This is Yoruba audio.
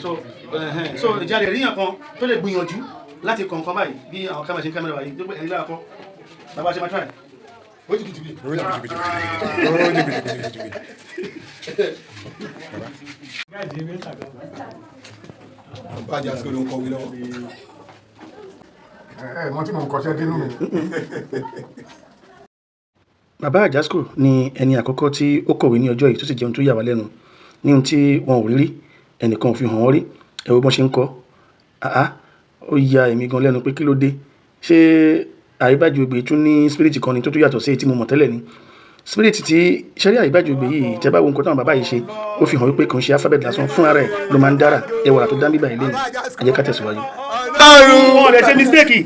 So so ìjà lè ríyàn kan tó lè gbìyànjú láti kọ̀ọ̀kan báyìí bí àwọn kámẹ́rà ṣe ń kámẹ́rà báyìí tó pé ẹni lára kọ́ bàbá ṣe máa try. Ó jìbìjìbì. Ó jìbìjìbì. Ó jìbìjìbì. Bàbá Àjàsíkò ló ń kọ̀wé lọ́wọ́. Ẹ mọ tí mò ń kọṣẹ́ dínú mi. Bàbá Àjàsíkò ni ẹni àkọ́kọ́ tí ó kọ̀wé ní ọjọ́ yìí, tó sì jẹun tó yà wá lẹ́nu ní ohun tí wọn ò rí rí, ẹnìkan ò fi hàn wọ́n rí. Ẹ wo bọ́n ṣe ń kọ́. Àá, ó ya èmi gan lẹ́nu pé kí ló dé? Ṣé Àríbájú Ògbè tún ní spirit kan ni tó tún yàtọ̀ sí èyí tí mo mọ̀ tẹ́lẹ̀ ni? Spirit tí ṣẹ́rí Àríbájú Ògbè yìí, tẹ́ bá wo nǹkan táwọn bàbá yìí ṣe, ó fi hàn wípé kò ń ṣe alphabet lásán, fúnra rẹ̀ ló máa ń dára. Ẹwà tó dá bíbà yìí lẹ́nu. Ẹ jẹ́ ká tẹ̀síwájú. Ọlọ́run. Wọn ò lè ṣe mistake.